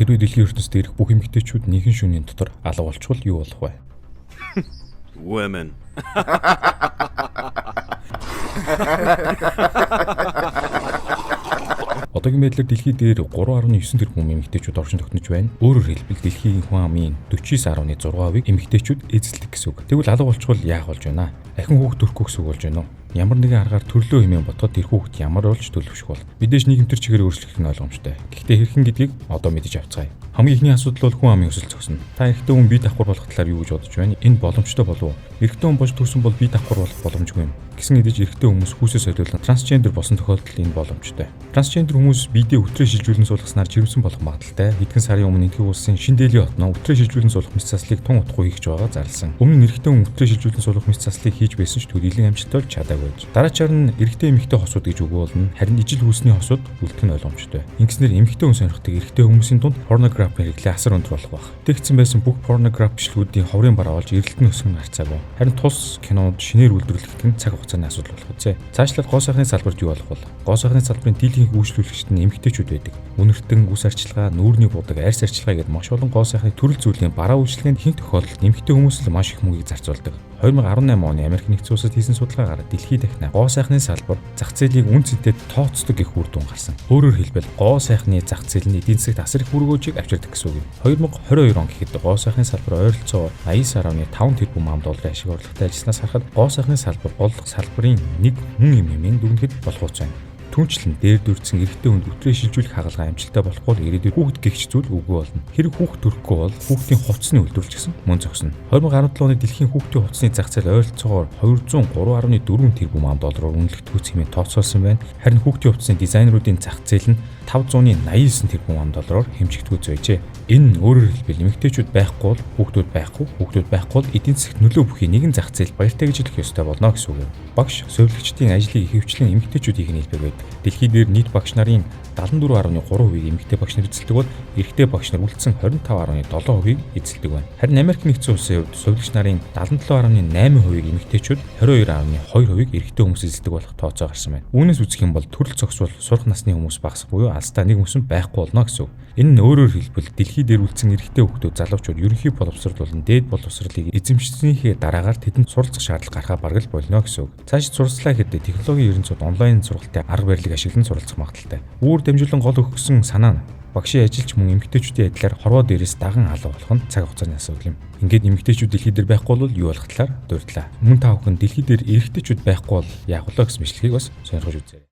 Хэрвээ дэлхийн ертөнцид ирэх бүх эмэгтэйчүүд нэгэн шөнийн дотор алга болчихвол юу болох вэ? Women. Одоогийн байдлаар дэлхий дээр 3.9 тэрбум эмэгтэйчүүд оршин тогтнож байна. Өөрөөр хэлбэл дэлхийн хүн амын 49.6%-ийг эмэгтэйчүүд эзэлдэг гэсэн үг. Тэгвэл алга болчихвол яах болж байна? Ахин хүүхд төрөхгүй гэсэн үг болж байна уу? Ямар нэгэн аргаар төрлөө хэмээн бодоход тэр хүүхд ямар болж төлөвшөх бол? Мэдээж нийгэм төр чигээр өөрчлөх нь ойлгомжтой. Гэхдээ хэрхэн гэдгийг одоо мэдэж авцгаая. Хамгийн эхний асуудал бол хүн амын өсөлт зогсно. Та эрэгтэй хүн бие давхар болох талаар юу гэж бодож байна? Энэ боломжтой болов уу? Эрэгтэй хүн болж төрсөн бол бие давхар болох боломжгүй юм. Гэсэн хэдий ч эрэгтэй хүмүүс хүүсээ солиулан трансгендер болсон тохиолдолд энэ боломжтой. Трансгендер хүмүүс биедээ үтрээ шилжүүлэн суулгаснаар жирэмсэн болох магадлалтай. Хэдхэн сарын өмнө Энэтхэг улсын Шинэ Дэлхий хотноо үтрээ шилжүүлэн суулгах мэс заслыг тун утгагүй хийж байгаа зарласан. Өмнө нь эрэгтэй хүн үтрээ шилжүүлэн суулгах мэс заслыг хийж байсан ч төдийлөн амжилттай болж чадаагүй байж. Дараачаар нь эрэгтэй эмэгтэй хосууд гэж үгүй болно. Харин ижил хүйсний хосууд үлдэх нь ойлгомжтой. Ингэснээр эмэгтэй хүн сонирхдаг эрэгтэй хүмүүсийн дунд порнографи хэрэглээ асар өндөр болох байх. Тэгсэн байсан бүх порнографи бичлэгүүдийн ховрын бараа олж эрэлт нь өсгөн гарцаагүй. Харин тус кинод шинээр үйлдвэрлэгдэх нь цаг хугацааны асуудал болох үзээ. Цаашлаад гоо сайхны салбарт юу болох вэ? Гоо сайхны салбарын дийлэнх үйлчлүүлэгчид нь эмэгтэйчүүд байдаг. Үнэртэн, үс арчилгаа, нүүрний будаг, арьс арчилгаа гэдээ маш олон гоо сайхны төрөл зүйлийн бараа үйлчилгээнд ихэнх тохиолдолд эмэгтэй хүмүүс л маш их мөнгийг зарцуулдаг. 2018 оны Америк нэгдсэн улсад хийсэн судалгаагаар дэлхийд дахина гоо сайхны салбар зах зээлийг үн цэнтэй тооцдог гэх үр дүн гарсан. Өөрөөр хэлбэл гоо сайхны зах зээл нь эдийн засагт асар их үүргэвчийг авчирдаг гэсэн үг юм. 2022 он гэхэд гоо сайхны салбар ойролцоогоор 89.5 тэрбум ам долларын ашиг орлоготой ажилласнаас харахад гоо сайхны салбар гол салбарын нэг хүн юм хэмээн дүгнэхэд болох үс байна. Түүнчлэн дээр дүрдсэн эрэгтэй хүнд үтрээ шилжүүлэх хагалгаа амжилттай болохгүй бол ирээдүйд хүүхэд гэгч зүйл үгүй болно. Хэрэг хүүхэд төрөхгүй бол хүүхдийн хувцсны үйлдвэрлэл ч гэсэн мөн зогсно. 2017 оны дэлхийн хүүхдийн хувцсны зах зээл ойролцоогоор 203.4 тэрбум ам доллараар үнэлэгдэх хэмээн тооцоолсон байна. Харин хүүхдийн хувцсны дизайнеруудын зах зээл нь 589 тэрбум ам доллараар хэмжигдэх байжээ. Энэ нь өөрөөр хэлбэл эмэгтэйчүүд байхгүй бол хүүхдүүд байхгүй, хүүхдүүд байхгүй бол эдийн засагт нөлөө бүхий нэгэн зах зээл баяртай гэж хэлэх ёстой болно гэсэн үг юм. Багш сувилагчдын ажлыг ихэвчлэн эмэгтэйчүүд хийх нь элбэг байдаг. Дэлхий дээр нийт багш нарын 74.3%-ийг эмэгтэй багш нар эзэлдэг бол эрэгтэй багш нар үлдсэн 25.7%-ийг эзэлдэг байна. Харин Америк нэгдсэн улсын хувьд сувилагч нарын 77.8%-ийг эмэгтэйчүүд, 22.2%-ийг эрэгтэй хүмүүс эзэлдэг болох тооцоо гарсан байна. Үүнээс үзэх юм бол төрөл зогсвол сурах насны хүмүүс багасах буюу алстаа нэг хүмүүс байхгүй болно гэсэн үг. Энэ нь өөрөөр хэлбэл дэлхий дээр үлдсэн эрэгтэй хүүхдүүд залуучууд ерөнхий боловсрол болон дээд боловсролыг эзэмшсэнийхээ дараагаар тэдэнд суралцах шаардлага гарахаа бараг л болно гэсэн үг. Цаашид суралцлаа гэхэд технологийн 90-ууд онлайн сургалтын арга барилыг ашиглан суралцах магадлалтай. Үүр дамжуулан гол өгсөн санаа нь багшийн ажилч мөн эмэгтэйчүүдийн адилаар хорвоо дээрээс даган алга болох нь цаг хугацааны асуудал юм. Ингээд эмэгтэйчүүд дэлхий дээр байхгүй бол юу болох талаар дурдлаа. Мөн та бүхэн дэлхий дээр эрэгтэйчүүд байхгүй бол яах вэ гэсэн бичлэгийг бас сонирхож үзээрэй.